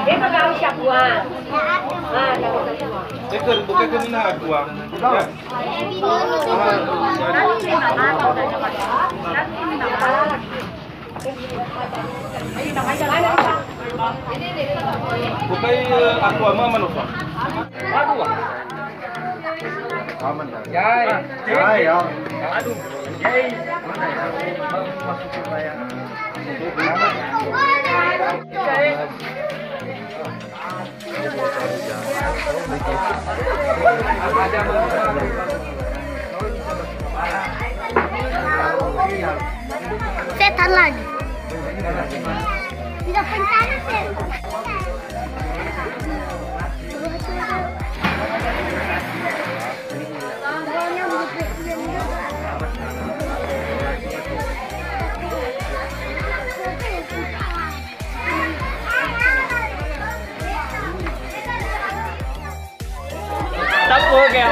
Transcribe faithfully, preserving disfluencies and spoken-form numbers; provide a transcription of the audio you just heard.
Beka gau siabuang. Ah, gau siabuang. Eke, buka ke mina aqua. Ya. Bukai, eh, aqua ma manofa. Aqua. Yai. Yai, ya. Aduh. Yai. Masuk ke saya. Setan lagi. Tidak rencana, setan. Tapu ke.